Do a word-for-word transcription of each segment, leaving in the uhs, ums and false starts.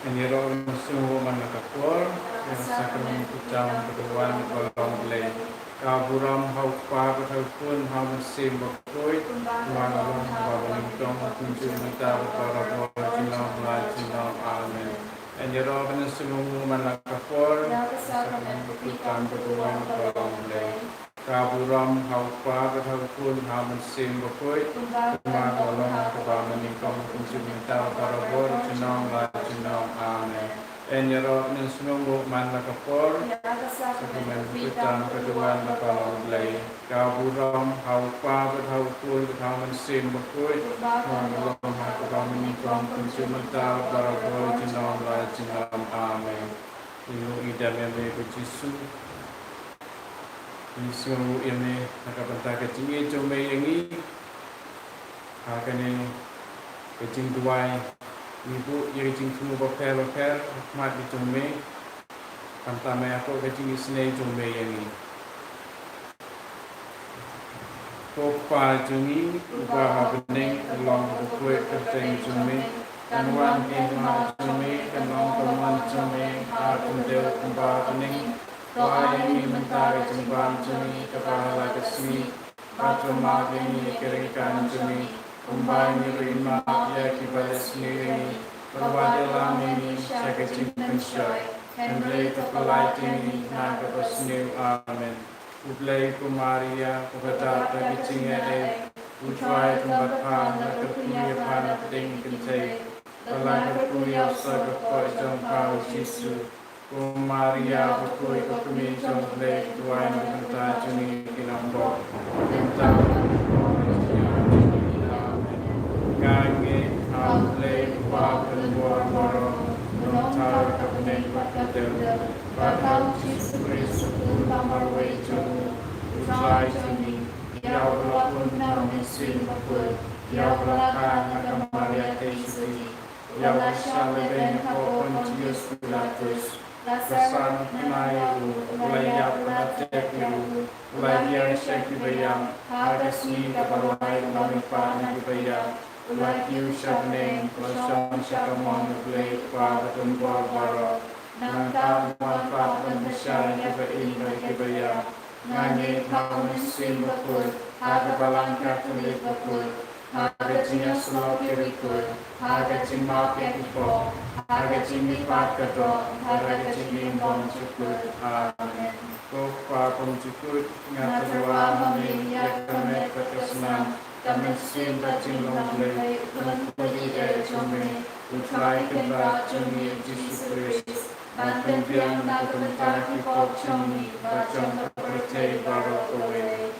Ngi ïaroh ban sngewbha man la ka por ïa ka sakramen kutang ka duwan ka long Blei. Ka burom ha U Kpa bad ha U Khun ha U Mynsiem Bakhuid, kumba ka long ha kaba nyngkong, kumjuh mynta bad barabor, junom la junom. Amen. Ngi ïaroh ban sngewbha man la ka por ïa ka sakramen kutang ka duwan ka long Blei. Ka burom ha U Kpa bad ha U Khun ha U Mynsiem Bakhuid, kumba ka long ha kaba nyngkong, kumjuh mynta bad barabor, junom la junom. Amen. Ngi ïaroh ban sngewbha man la ka por ïa ka sakramen kutang ka duwan ka long Blei. Ka burom ha U Kpa bad ha U Khun bad ha U Mynsiem Bakhuid, kumba ka long ha kaba nyngkong, kumjuh mynta bad barabor, junom la junom. Amen. Ngi ïohi da me, me ko Jisu. Ngi sngewnguh ïa me na ka bynta ka jingïeit jong me ïa ngi. Ha kane ka jingduwai ngi buh ïa ka jingthmu bapher bapher ha khmat jong me. Khamtam ïa ka jingisynei jong me ïa ngi. Ko Kpa jong ngi uba ha bneng, ka long ka kyrteng jong me. Kan wan ka hima jong me, kan long ka mon jong me ha khyndew kumba ha bneng. To ai ïa ngi mynta ka jingbam jong ngi kaba ha la ka sngi. Bad to map ïa ngi ki ryngkat jong ngi, kumba ngi ruh ngi map ïa kiba leh sniew ïa ngi. Bad wat ïalam ïa ngi sha ka jingpynshoi, hynrei to pyllait ïa ngi na kaba sniew. Amen. U Blei, ko Maria kaba dap da ka jingaiei, U Trai u don bad pha, la kyrkhu ïa pha na pdeng ki kynthei, bad la kyrkhu ïa u soh ka kpoh jong pha u Jisu. Ko Maria bakhuid, ko Kmie jong U Blei, duwai na ka bynta jong ngi ki nongbok, mynta bad ha ka por ba ngin ïap. Amen. Nga ngeit ha U Blei U Kpa Baroh, U Nongthaw ka bneng bad ka khyndew, bad ha U Jisu Khrist U Khun ba marwei jong U Trai jong ngi, ïa uba la pun na U Mynsiem Bakhuid, ïa uba la kha na ka Maria Theisotti, ïa uba la shah lehbeiñ hapoh Pontius Pilatus, la sah, la khynnah ïa u, la ïap, la tep ïa u, la hiar sha kiba ïap, ha ka sngi kaba lai la mihpat na kiba ïap, la kiew sha bneng, la shong sha kamon U Blei U Kpa badonbor baroh. Nangta un wan pat ban bishar ïa kiba im bad ïa kiba ïap. Nga ngeit ha U Mynsiem Bakhuid, ha ka Balang Katholik bakhuid, ha ka jingïasyllok ki riewkhuid, ha ka jingmap ïa ki pop, ha ka jingmihpat ka doh, ha ka jingim bymjukut. Amen. Ko Kpa bymjukut, nga tyrwa ha me ïa ka met bad ka snam, ka mynsiem bad jinglong Blei, U Khun baieit jong me, U Trai Kynrad jong ngi U Jisu Khrist, ban pynbiang na ka bynta ki pop jong ngi bad jong ka pyrthei baroh kawei.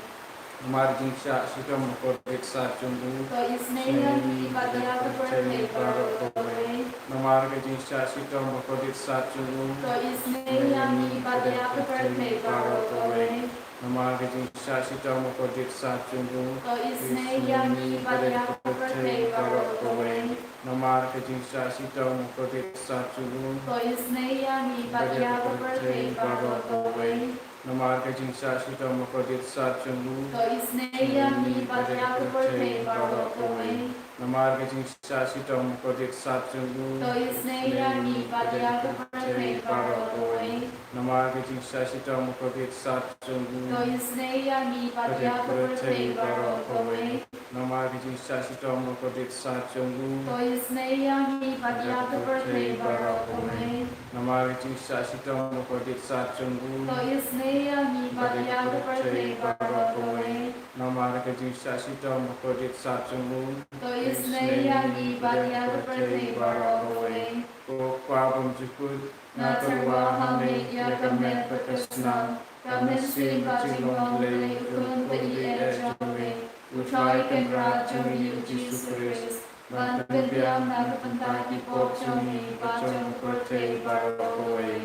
Namar ka jingshah shitom bakordit sat jong u, to isynei ïa ngi bad ïa ka pyrthei baroh kawei. Namar ka jingshah shitom bakordit sat jong u, to isynei ïa ngi bad ïa ka pyrthei baroh kawei. Namar ka jingshah shitom bakordit sat jong u, to isynei ïa ngi bad ïa ka pyrthei baroh kawei. Namar ka jingshah shitom bakordit sat jong u, to isynei ïa ngi bad ïa ka pyrthei baroh kawei. Namar ka jingshah shitom bakordit sat jong u, to isynei ïa ngi bad ïa ka pyrthei baroh kawei. Namar ka jingshah shitom bakordit sat jong u, to isynei ïa ngi bad ïa ka pyrthei baroh kawei. Namar ka jingshah shitom bakordit sat jong u, to isynei ïa ngi bad ïa ka pyrthei baroh kawei. Namar ka jingshah shitom bakordit sat jong u, to isynei ïa ngi bad ïa ka pyrthei baroh kawei. Namar ka jingshah shitom bakordit sat jong u, to isynei ïa ngi bad ïa ka pyrthei baroh kawei. Namar ka jingshah shitom bakordit sat jong u, to isynei ïa ngi bad ïa ka pyrthei baroh kawei. Ko Kpa bymjukut, nga tyrwa ha me ïa ka met bad ka snam, ka mynsiem bad jinglong Blei, U Khun baieit jong me, U Trai Kynrad jong ngi U Jisu Khrist, ban pynbiang na ka bynta ki pop jong ngi bad jong ka pyrthei baroh kawei.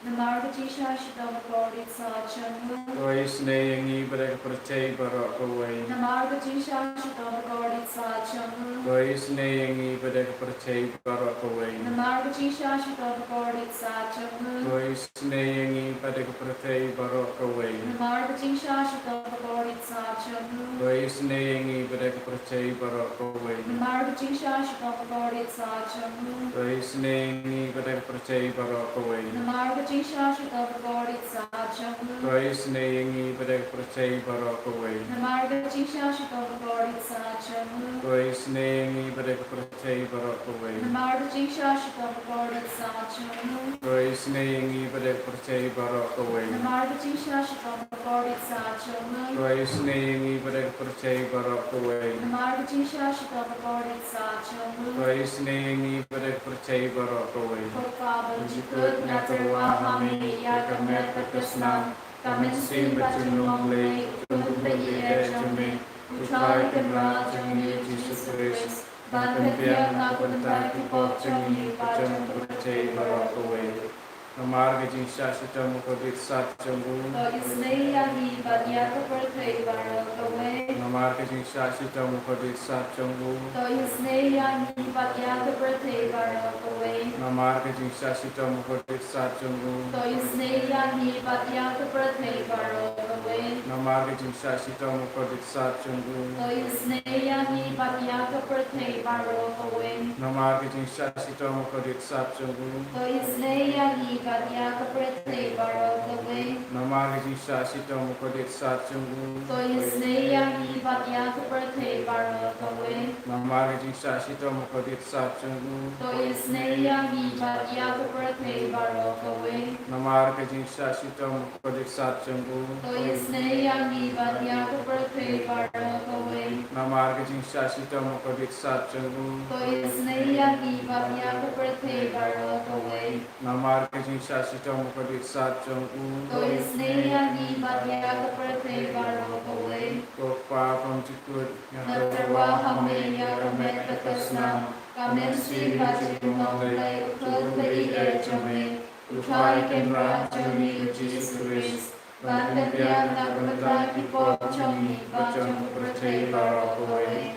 Namar ka jingshah shitom bakordit sah jong u. To isynei ïa ngi bad ïa ka pyrthei baroh kawei. Namar ka jingshah shitom bakordit sah jong u. To isynei ïa ngi bad ïa ka pyrthei baroh kawei. Namar ka jingshah shitom bakordit sah jong u. To isynei ïa ngi bad ïa ka pyrthei baroh kawei. Namar ka jingshah shitom bakordit sah jong u. To isynei ïa ngi bad ïa ka pyrthei baroh kawei. Namar ka jingshah shitom bakordit sah jong u. To isynei ïa ngi bad ïa ka pyrthei baroh kawei. Namar ka jingshah shitom bakordit sah jong u. To isynei ïa ngi bad ïa ka pyrthei baroh kawei. Namar ka jingshah shitom bakordit sah jong u. To isynei ïa ngi bad ïa ka pyrthei baroh kawei. Namar ka jingshah shitom bakordit sah jong u. To isynei ïa ngi bad ïa ka pyrthei baroh kawei. Namar ka jingshah shitom bakordit sah jong u. To isynei ïa ngi bad ïa ka pyrthei baroh kawei. Namar ka jingshah shitom bakordit sah jong u. To isynei ïa ngi bad ïa ka pyrthei baroh kawei. Ko Pa ba jingkut, nga tyrwa ha me ïa ka met bad ka snam, ka mynsiem bad jinglong Blei, u Khun ba ïeit jong me, u Trai Kynrad jong ngi u Jisu Khrist, ban pynbiang na ka bynta ki pop jong ngi bad jong ka pyrthei baroh kawei. Namar ka jingshah shitom bakordit sah jong u. To isynei ïa ngi bad ïa ka pyrthei baroh kawei. Namar ka jingshah shitom bakordit sah jong u. To isynei ïa ngi bad ïa ka pyrthei baroh kawei. Namar ka jingshah shitom bakordit sah jong u. To isynei ïa ngi bad ïa ka pyrthei baroh kawei. Namar ka jingshah shitom bakordit sah jong u. To isynei ïa ngi bad ïa ka pyrthei baroh kawei. Namar ka jingshah shitom bakordit sah jong u. To isynei ïa ngi bad ïa ka pyrthei baroh kawei. Namar ka jingshah shitom bakordit sah jong u. To isynei ïa ngi bad ïa ka pyrthei baroh kawei. Namar ka jingshah shitom bakordit sah jong u. To isynei ïa ngi bad ïa ka pyrthei baroh kawei. Namar ka jingshah shitom bakordit sah jong u. To isynei ïa ngi bad ïa ka pyrthei baroh kawei. Namar ka jingshah shitom bakordit sah jong u. To isynei ïa ngi bad ïa ka pyrthei baroh kawei. Namar ka jingshah shitom bakordit sah jong u. To isynei ïa ngi bad ïa ka pyrthei baroh kawei. Ko Pa ba jingkut, nga tyrwa ha me ïa ka met bad ka snam, ka mynsiem bad jinglong Blei, u Khun ba ïeit jong me, u Trai Kynrad jong ngi u Jisu Khrist, ban pynbiang na ka bynta ki pop jong ngi bad jong ka pyrthei baroh kawei.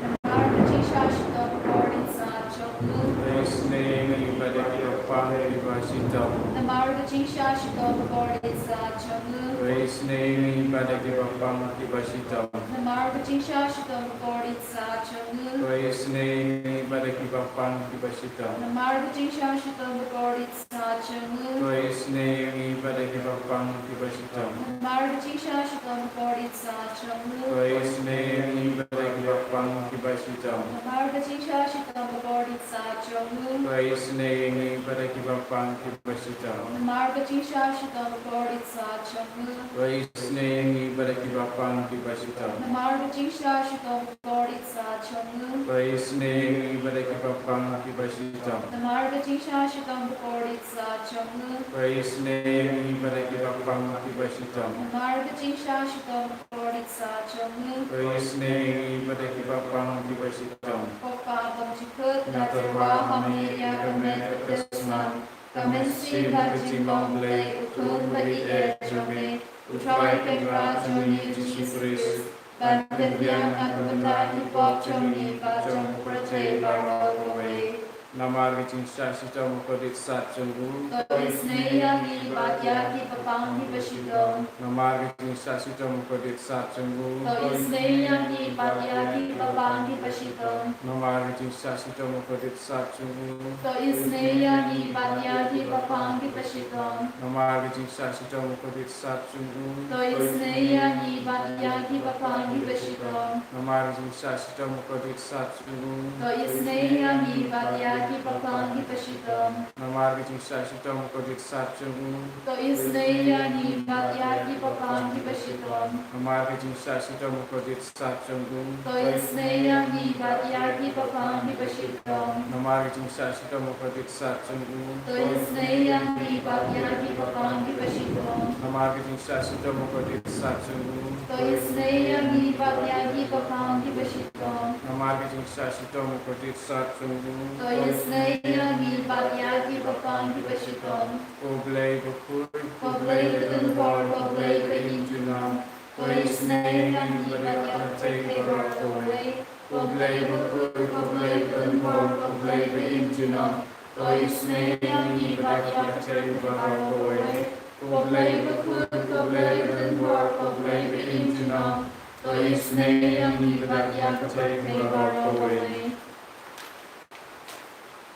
Namar ka jingshah shitom bakordit sah jong u. To isynei ïa ngi bad ïa kiba pang kiba shitom. Namar ka jingshah shitom bakordit sah jong u. To isynei ïa ngi bad ïa kiba pang kiba shitom. Namar ka jingshah shitom bakordit sah jong u. To isynei ïa ngi bad ïa kiba pang kiba shitom. Namar ka jingshah shitom bakordit sah jong u. To isynei ïa ngi bad ïa kiba pang kiba shitom. Namar ka jingshah shitom bakordit sah jong u. To isynei ïa ngi bad ïa kiba pang kiba shitom. Namar ka jingshah shitom bakordit sah jong u. To isynei ïa ngi bad ïa kiba pang kiba shitom. Namar ka jingshah shitom bakordit sah jong u. To isynei ïa ngi bad ïa kiba pang kiba shitom. Namar ka jingshah shitom bakordit sah jong u. To isynei ïa ngi bad ïa kiba pang kiba shitom. Namar ka jingshah shitom bakordit sah jong u. To isynei ïa ngi bad ïa kiba pang kiba shitom. Namar ka jingshah shitom bakordit sah jong u. To isynei ïa ngi bad ïa kiba pang kiba shitom. Ko Pa ba jingkut, nga tyrwa ha me ïa ka met bad ka snam, ka mynsiem bad ka jinglong Blei, u Khun ba ïeit jong me, u Trai Kynrad jong ngi u Jisu Khrist, ban pynbiang na ka bynta ki pop jong ngi bad jong ka pyrthei baroh kawei. Namar ka jingshah shitom bakordit sah jong u. To isynei ïa ngi bad ïa kiba pang kiba shitom. Namar ka jingshah shitom bakordit sah jong u. To isynei ïa ngi bad ïa kiba pang kiba shitom. Namar ka jingshah shitom bakordit sah jong u. To isynei ïa ngi bad ïa kiba pang kiba shitom. Namar ka jingshah shitom bakordit sah jong u. To isynei ïa ngi bad ïa kiba pang kiba shitom. Namar ka jingshah shitom bakordit sah jong u. To isynei ïa ngi bad ïa kiba pang kiba shitom. Namar ka jingshah shitom bakordit sah jong u. To isynei ïa ngi bad ïa kiba pang kiba shitom. Namar ka jingshah shitom bakordit sah jong u. To isynei ïa ngi bad ïa kiba pang kiba shitom. Namar ka jingshah shitom bakordit sah jong u. To isynei ïa ngi bad ïa kiba pang kiba shitom. Namar Namar ka jingshah shitom u kordit sat jong u. To isynei ïa ngi bad ïa ki bakhang kiba shitom. Namar ka jingshah shitom u kordit sat jong u. To isynei ïa ngi bad ïa ki bakhang kiba shitom. Ko Blei bakhuid, ko Blei badonbor, ko Blei ba im junom. To isynei ïa ngi bad ïa ka pyrthei baroh kawei. Ko Blei bakhuid, ko Blei badonbor, ko Blei ba im junom. To isynei ïa ngi bad ïa ka pyrthei baroh kawei. Ko Blei bakhuid, ko Blei badonbor, ko Blei ba im junom. To isynei ïa ngi bad ïa ka pyrthei baroh kawei.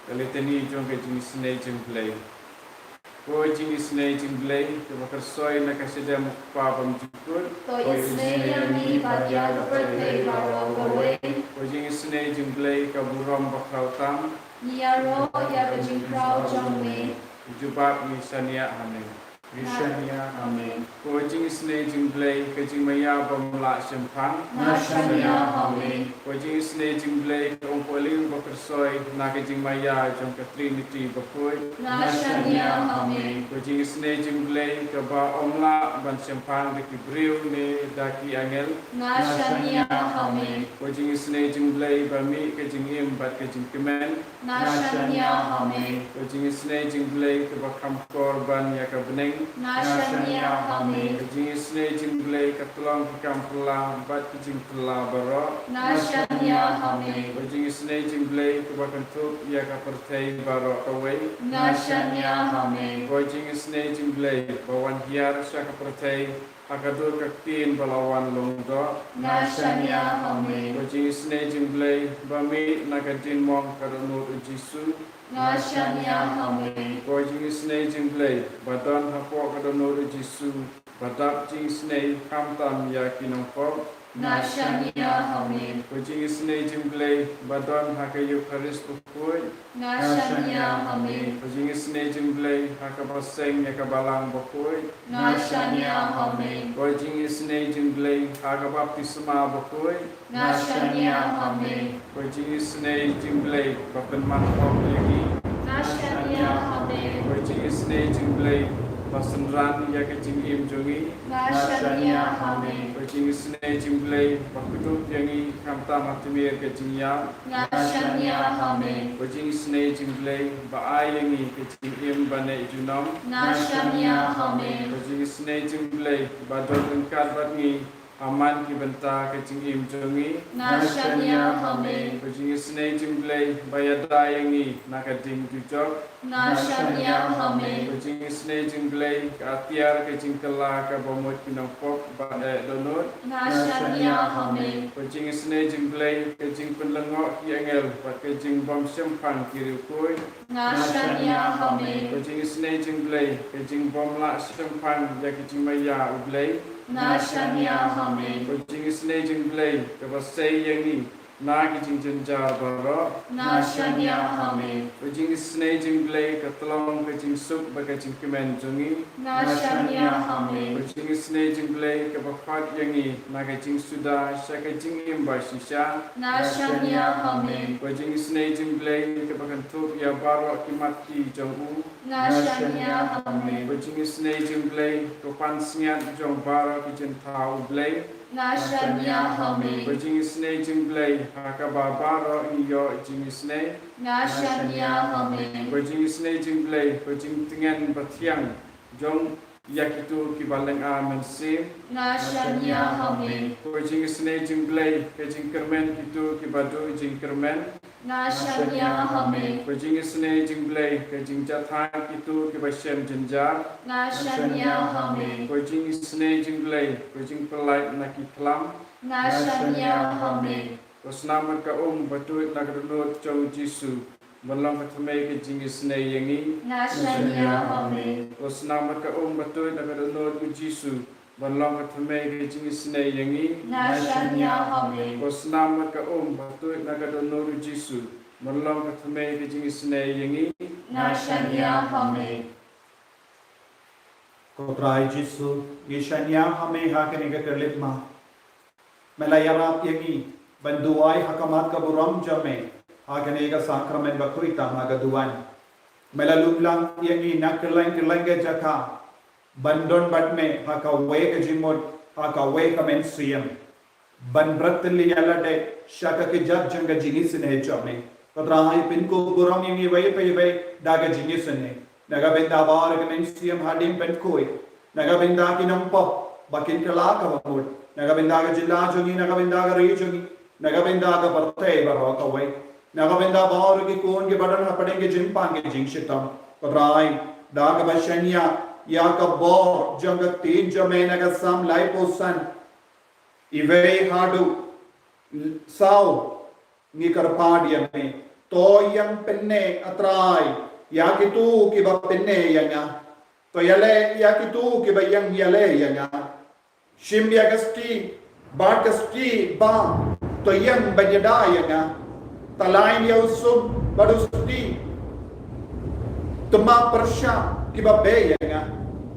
Ka Litany jong ka jingisynei jong u Blei. Ko jingisynei jong u Blei, kaba khuid na ka shadem u Kpa bymjukut. To isynei ïa ngi bad ïa ka pyrthei baroh kawei. Ko jingisynei jong u Blei, ka burom bakhraw tam. Ngi ïaroh ïa ka jingkhraw jong me. Jubab, ngi shaniah ha me. Ngi shaniah ha me. Ko jingisynei jong u Blei, ka jingmaïa bym lah shemphang. Nga shaniah ha me. Ko jingisynei jong u Blei, ka umpohliew bakhuid na ka jingmaïa jong ka Trinity bakhuid. Nga shaniah ha me. Ko jingisynei jong u Blei, kaba ym lah ban shemphang da ki briew ne da ki angel. Nga shaniah ha me. Ko jingisynei jong u Blei, ba mih ka jingim bad ka jingkmen. Nga shaniah ha me. Ko jingisynei jong u Blei, kaba kham kor ban ïa ka bneng. Nga shaniah ha me. Ko jingisynei jong u Blei, ka tyllong ki kam phylla bad ki jingphylla baroh. Nga shaniah ha me. Ko jingisynei jong u Blei, kaba kynthup ïa ka pyrthei baroh kawei. Nga shaniah ha me. Ko jingisynei jong u Blei, ba wan hiar sha ka pyrthei ha ka dur ka ktien ba la wan long doh. Nga shaniah ha me. Ko jingisynei jong u Blei, ba mih na ka diengmong ka dohnud u Jisu. Nga shaniah ha me. Ko jingisynei jong u Blei, ba don hapoh ka dohnud u Jisu, ba dap jingisynei khamtam ïa ki nongpop. Nga shaniah ha me. Ko jingisynei jong u Blei, ba don ha ka Eukharist bakhuid. Nga shaniah ha me. Ko jingisynei jong u Blei, ha kaba seng ïa ka balang bakhuid. Nga shaniah ha me. Ko jingisynei jong u Blei, ha ka baptisma bakhuid. Nga shaniah ha me. Ko jingisynei jong u Blei, ba pynman hok ïa ngi. Nga shaniah ha me. Ko jingisynei jong u Blei, ba synran ïa ka jingim jong ngi. Nga shaniah ha me. Ko jingisynei jong u Blei, ba kdup ïa ngi khamtam ha tmier ka jingïap. Nga shaniah ha me. Ko jingisynei jong u Blei, ba ai ïa ngi ka jingim ba neh junom. Nga shaniah ha me. Ko jingisynei jong u Blei, ba don ryngkat bad ngi ha man ki bynta ka jingim jong ngi. Nga shaniah ha me. Ko jingisynei jong u Blei, ba ïada ïa ngi na ka ding dujok. Nga shaniah ha me. Ko jingisynei jong u Blei, ka atiar ka jingkylla kaba mut ki nongpop ba eh dohnud. Nga shaniah ha me. Ko jingisynei jong u Blei, ka jingpynlyngngoh ki angel bad ka jingbym shemphang ki riewkhuid. Nga shaniah ha me. Ko jingisynei jong u Blei, ka jingbym lah shemphang ïa ka jingmaïa u Blei. Nga shaniah ha me. Ko jingisynei jong u Blei, kaba sei ïa ngi na ki jingjynjar baroh. Nga shaniah ha me. Ko jingisynei jong u Blei, ka tyllong ka jingsuk bad ka jingkmen jong ngi. Nga shaniah ha me. Ko jingisynei jong u Blei, kaba khot ïa ngi na ka jingsuda sha ka jingim bashisha. Nga shaniah ha me. Ko jingisynei jong u Blei, kaba kynthup ïa baroh ki mat ki jong u. Nga shaniah ha me. Ko jingisynei jong u Blei, ko pansngiat jong baroh ki jingthaw u Blei. Nga shaniah ha me. Ko jingisynei jong u Blei, ha kaba baroh ngi ïoh jingisynei. Nga shaniah ha me. Ko jingisynei jong u Blei, ko jingtngen bathiang jong ïa kito kiba lynga mynsiem. Nga shaniah ha me. Ko jingisynei jong u Blei, ka jingkyrmen kito kiba duh jingkyrmen. Nga shaniah ha me. Ko jingisynei jong u Blei, ka jingjahthait kito kiba shem jynjar. Nga shaniah ha me. Ko jingisynei jong u Blei, ko jingpyllait na ki khlam. Nga shaniah ha me. Ko snam bad ka um ba tuid na ka dohnud jong u Jisu, ban long ka thymmei ka jingisynei ïa ngi. Nga shaniah ha me. Ko snam bad ka um ba tuid na ka dohnud u Jisu, ban long ka thymmei ka jingisynei ïa ngi. Nga shaniah ha me. Ko snam bad ka um ba tuid na ka dohnud u Jisu, ban long ka thymmei ka jingisynei ïa ngi. Nga shaniah ha me. Ko Trai Jisu, ngi shaniah ha me ha kane ka khyllipmat. Me la ïarap ïa ngi ban duwai ha khmat ka burom jong me ha kane ka sakramen bakhuid tam ha ka duwan. Me la lumlang ïa ngi na kylleng kylleng ka jaka. ban don bad me ha kawei ka jingmut, ha kawei ka mynsiem, ban bret ïa lade sha ka kjat jong ka jingisynei jong me. Ko Trai, pynkup burom ïa ngi iwei pa iwei da ka jingisynei. Na ka bynta baroh ka mynsiem hadien pynkhuid, na ka bynta ki nongpop ba kin kylla ka bamut, na ka bynta ka jylla jong ngi, na ka bynta ka ri jong ngi, na ka bynta ka pyrthei baroh kawei, na ka bynta baroh ki khun kiba don hapdeng ka jingpang ka jingshitom. Ko Trai, da kaba shaniah ïa ka bor jong ka ktien jong me na ka Salm laiphew san, iwei haduh saw, ngi kyrpad ïa me. To ïeng pyneh, A Trai, ïa kito kiba pyneh ïa nga. To ïaleh ïa kito kiba ïeng ïaleh ïa nga. Shim ïa ka stieh bad ka stieh bam, to ïeng ban ïada ïa nga. To lain ïa u sum bad u stieh, to map pyrshah kiba beh ïa nga.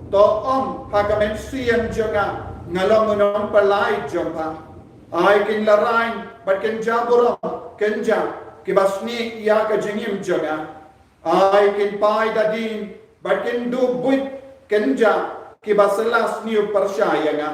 To ong ha ka mynsiem jong nga, nga long u nongpyllait jong pha. Ai kin larain bad kin jaburom, kin ja kiba snieh ïa ka jingim jong nga. Ai kin phai da dien bad kin duh buit, kin ja kiba sla sniew pyrshah ïa nga.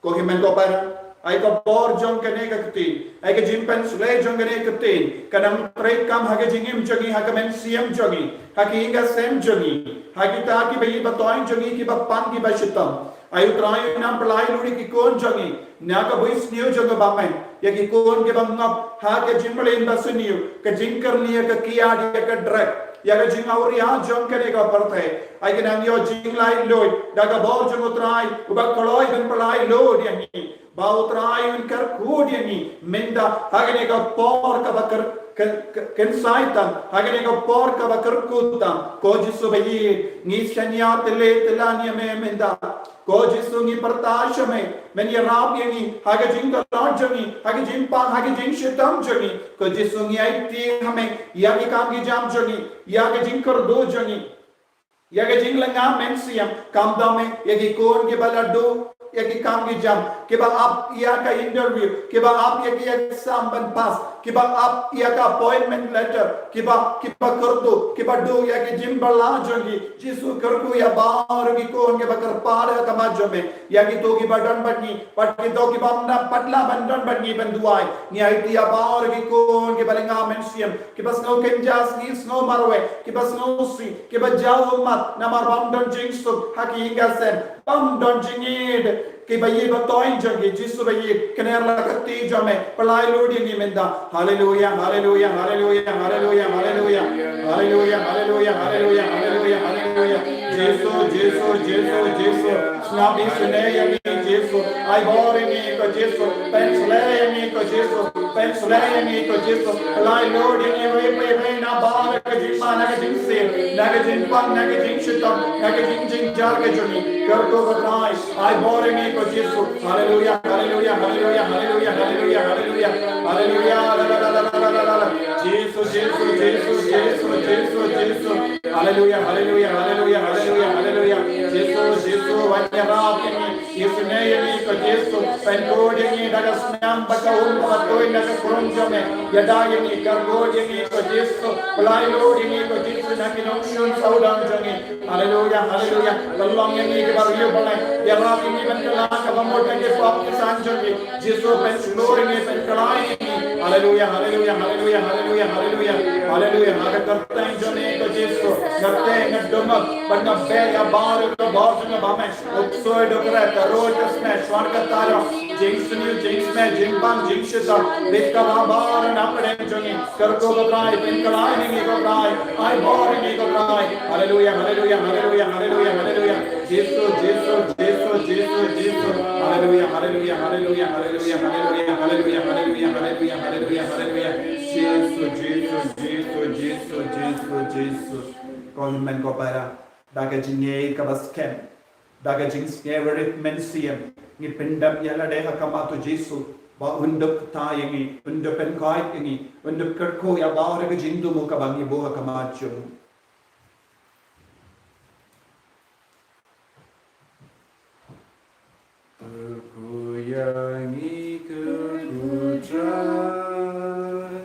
Ko hynmen ko para, ai ka bor jong kane ka ktien, ai ka jingpynshlei jong kane ka ktien, kan nang treikam ha ka jingim jong ngi, ha ka mynsiem jong ngi, ha ki ïing ki sem jong ngi, ha kita kiba ïeit ba toiñ jong ngi, kiba pang kiba shitom. Ai U Trai, nang pyllait lut ïa ki khun jong ngi na ka bunsniew jong ka bymman, ïa ki khun kiba ngop ha ka jingmlien basniew, ka jingkyrni ïa ka kiad, ïa ka drug, ïa ka jingawria jong kane ka pyrthei. Ai kin nang ïoh jinglaitluid da ka bor jong U Trai uba kloi ban pyllait lut ïa ngi. Ba U Trai un kyrkhu ïa ngi mynta ha kane ka por kaba kyr-, ky-, ky-, kynsai tam, ha kane ka por kaba kyrkhu tam. Ko Jisu ba ïeit, ngi shaniah tylli tyllan ïa me mynta. Ko Jisu ngi pyrta sha me, men ïarap ïa ngi ha ka jingtlot jong ngi, ha ka jingpang, ha ka jingshitom jong ngi. Ko Jisu ngi aiti ha me ïa ki kam ki jam jong ngi, ïa ka jingkyrduh jong ngi, ïa ka jinglyngngoh mynsiem. Kam dei me ïa ki khun kiba la duh ïa ki kam ki jam, kiba ap ïa ka interview, kiba ap ïa ki exam ban pass, kiba ap ïa ka appointment letter, kiba, kiba kyrduh, kiba duh ïa ki jingbylla jong ki. Jisu kyrkhu ïa baroh ki khun kiba kyrpad ha khmat jong me, ïa kito kiba don bad ngi bad kito kibym pat lah ban don bad ngi ban duwai. Ngi aiti ïa baroh ki khun kiba lyngngoh mynsiem, kiba sngew kynja sngi, sngew marwei, kiba sngew sih, kiba jaw ummat namar bym don jingsuk ha ki ïing ki sem, bym don jingïeit. Kiba ïeit ba toiñ jong ki, Jisu ba ïeit, kner la ka kti jong me, pyllait lut ïa ngi mynta. Haleluia, haleluia, haleluia, haleluia, haleluia. Haleluia, haleluia, haleluia, haleluia, haleluia. Jisu, Jisu, Jisu, Jisu. Sngap isynei ïa ngi Jisu. Ai bor ïa ngi ko Jisu. Pynshlei ïa ngi ko Jisu. Pynshlei ïa ngi ko Jisu. Pyllait lut ïa ngi iwei pa iwei na baroh ka jingma, na ka jingsih, na ka jingpang, na ka jingshitom, na ka jingjynjar ka jong ngi. Kyrkhu ko Trai. Ai bor ïa ngi ko Jisu. Haleluia, haleluia, haleluia, haleluia, haleluia, haleluia. Haleluia, la, la, la. Jisu, Jisu, Jisu, Jisu, Jisu, Jisu. Haleluia, haleluia, haleluia, haleluia, haleluia. Jisu, Jisu, wan ïarap ïa ngi. Isynei ïa ngi ko Jisu. Pynkhuid ïa ngi da ka snam bad ka um kaba tuid na ka khun jong me. Ïada ïa ngi, kyrkhu ïa ngi ko Jisu. Pyllait lut ïa ngi ko Jisu na ki nongshun sawdong jong ngi. Haleluia, haleluia. Pynlong ïa ngi kiba riewblei. Ïarap ïa ngi ban kylla kaba mut na ki pop ki san jong ngi. Jisu pynshlur ïa ngi, pynkylla ïa ngi. Haleluia, haleluia, haleluia, haleluia, haleluia. Haleluia. Ha ka kyrteng jong me ko Jisu. Nga tei, nga dum ban nga beh ïa baroh ka bor jong nga ba me. U ksuid u kret, ka ruh ka smet, shwa ka tarok. Jingsniew, jingsmet, jingpang, jingshitom. Bit kaba baroh na pdeng jong ngi. Kyrkhu ko Trai, pynkylla ïa ngi ko Trai. Ai bor ïa ngi ko Trai. Haleluia, haleluia, haleluia, haleluia, haleluia. Jisu, Jisu, Jisu, Jisu, Jisu. Haleluia, haleluia, haleluia, haleluia, haleluia, haleluia. Jisu, Jisu, Jisu, Jisu, Jisu, Jisu. Ko hynmen ko para, da ka jingngeit kaba skhem, da ka jingsngew riewrit mynsiem, ngi pyndep ïa lade ha khmat u Jisu, ba un da kta ïa ngi, un da pynkhuid ïa ngi, un da kyrkhu ïa baroh ka jingthmu kaba ngi buh ha khmat jong u. Kyrkhu ïa ngi, kyrkhu Trai.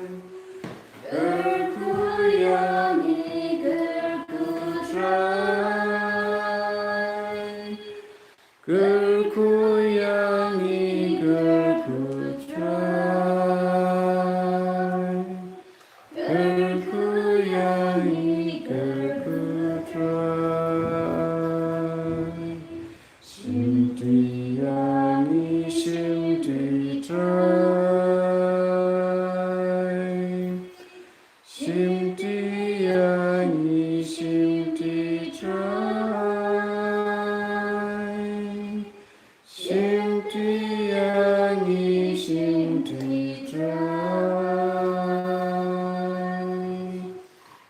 Kyrkhu ïa ngi, kyrkhu Trai. Kyrkhu ïa ngi, kyrkhu Trai. Kyrkhu ïa ngi, kyrkhu Trai. Shimti ïa ngi, shimti Trai. Shimti ïa ngi, shimti Trai. Shimti ïa ngi, shimti Trai.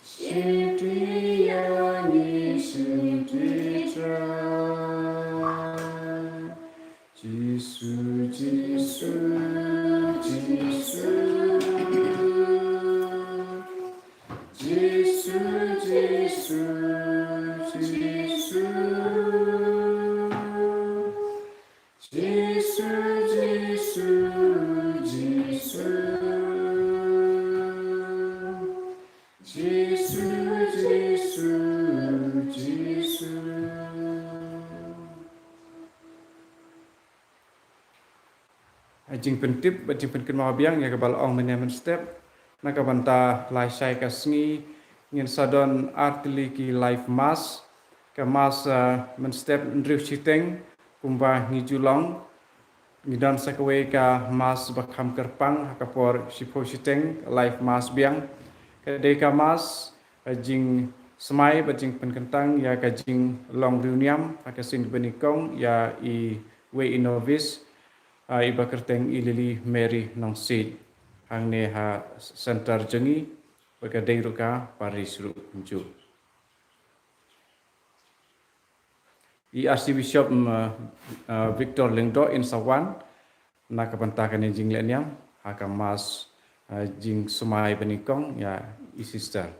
Shimti ïa ngi, shimti Trai. Jisu, Jisu, Jisu. Jisu, Jisu, Jisu. Jisu, Jisu, Jisu. Jisu, Jisu, Jisu. Jingpyntip bad jingpynkynmaw biang ïa kaba la ong mynne mynstep. Na ka bynta lashai ka sngi ngin sa don artylli ki live mass. Ka mass, ah, mynstep hynriew shiteng kumba ngi ju long. Ngi don sa kawei ka mass ba kham kyrpang ha ka por shiphew shiteng, live mass biang. Ka dei ka mass, ah, jingsmai bad jingpynkyntang ïa ka jinglong riewniam ha ka sien kaba nyngkong ïa iwei i novice, ah, iba kyrteng i Lily Mary Nongsiej hangne ha center jong ngi, bad ka dei ruh ka parish ruh kumjuh. I Archbishop, mm, ah, Victor Lyngdoh in sa wan na ka bynta kane jinglehniam ha ka mass, ah, jingsmai ba nyngkong ïa i sister.